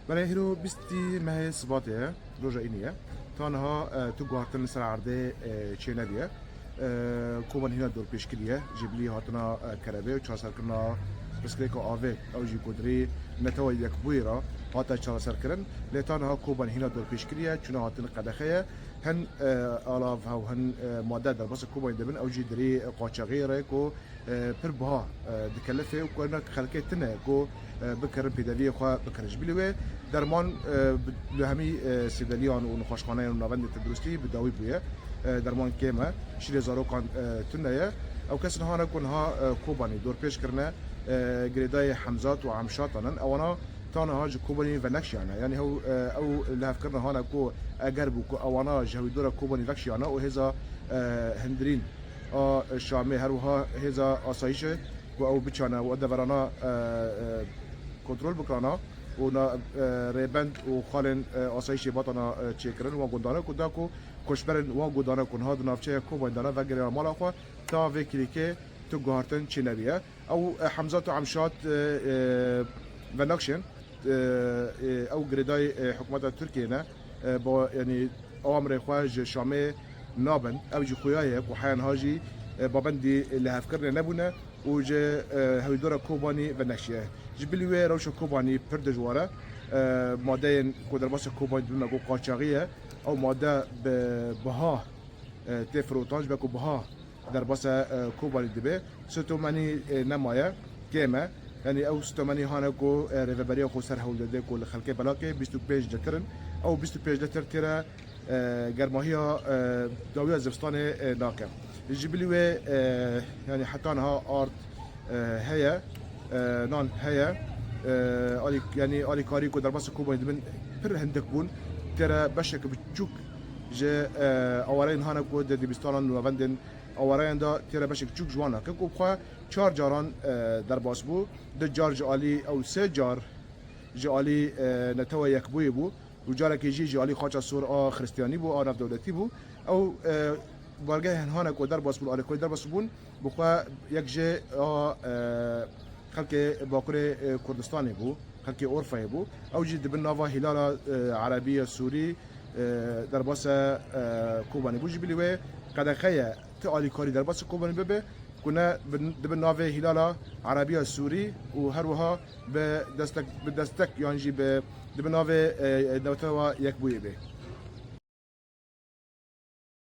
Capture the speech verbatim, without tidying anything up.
Belê, hîro bîstî mehê Sibatê ye, roja înî ye. Ta niha, e, tu guhartin li ser erdê, e, çênebiye. E, Kobanî hîna dorpêçkirî ye, ji bilî hatina, e, kerevê û çareserkirina pirsgirêka avê, ew jî ku di rê Netewa Yekbûyî re hate çareserkirin. Lê ta niha Kobanî hîna dorpêçkirî ye, çûna hatin qedexe ye. Hin, e, alav hew hin, e, madde derbasî Kobanî dibin, ew jî di rê qaçaxiyê re ku e, pir biha, e, dikelifê û ku hinek xelkê tune ku, e, bikirin pêdeviyê xwe bikirin. Ji bilî wê derman, e, bi, li hemî, e, sêvderiyan û nexweşxaneyan û navendên tenduristî bi dawî bûye. E, derman kêm e, şîrê zarokan, e, tune ye. Ew kes niha ne ku niha, e, Kobanî dorpêç kirine, e, girêdayê Hemzat û Emşatan in. Ewana ta niha ji Kobanî venekşiyane. Yanî ew, e, ew lihevkirina hane ku eger bû ku ewana ji hewîdora Kobanî vekşiyane û hêza, e, hundirîn a Şamê, her wiha hêza asayîşê ku ew biçane û deverana, e, e, kontrol bikirana û na, e, rêbend û xalên, e, asayîşê batana, e, çêkirin wan gundane ku da ku koçberên wan gundane ku niha di navçeya Kobanî de ne vegeriyana mala xwe, ta vê kîlîkê tu guhartin çênebiye. Ew, e, Hemzat û Emşat, e, e, venakşên, e, e, ew girêdayî, e, hikûmeta Tirkiyê ne, e, ba, yanî, awamrê xwe ji Şamê nabin. Ew jî xuya ye ku heya niha jî, e, babendî lihevkirinê nebûne û ji, e, hewîdora Kobanî venekşiye. Ji bilî wê rewşa Kobanî pir dijwar e. E, madeyên ku derbasî Kobanî dibin me got qaçaxî ye. Ew made bi biha, e, tê firotan, ji ber ku biha derbasa, e, Kobanî dibe. Sitomenî, e, nemaye, kêm e. Yanî ew sitomenî hane ku, e, rêveberiya xwe ser hewl dide ku li xelkê belakê bîst û pênc litir in. Ew bîst û pênc litir têre, e, germahiya, e, dawiya zivistanê, e, nake. Ji bilî wê, e, yanî heta niha ard, e, heye, e, nan heye. E, alî-, yanî alîkarî ku derbasî Kobanî dibin pir hindik bûn. Têre beşek biçûk ji, e, awareyên hane ku di dibistanan û navendên awareyan de têre beşek çûk ji wan nake ku xwe çar caran, e, derbas bû. Du car ji alî ew, sê car ji alî, e, Netewa Yekbûyî bû û carekê jî ji alî Xaça Sor a Xristiyanî bû, a navdewletî bû. Ew, e, bargehên hane ku derbas bûn, alîkarî derbas bûn, bi xwe yek jê a, e, xelkê Bakurê, e, Kurdistanê bû. Xelkê Orfayê bû. Ew jî dibin nava Hîlala, e, Erebî ya Sûrî, e, derbasa, e, Kobanî bû. Ji bilî wê qedexe ye ti alîkarî derbasa Kobanî bibe, ku ne bin, dibin navê Hîlala Erebî ya Sûrî û her wiha bi destek, bi destek yan jî bi, dibin navê, e, e, Netewa Yekbûyî bê.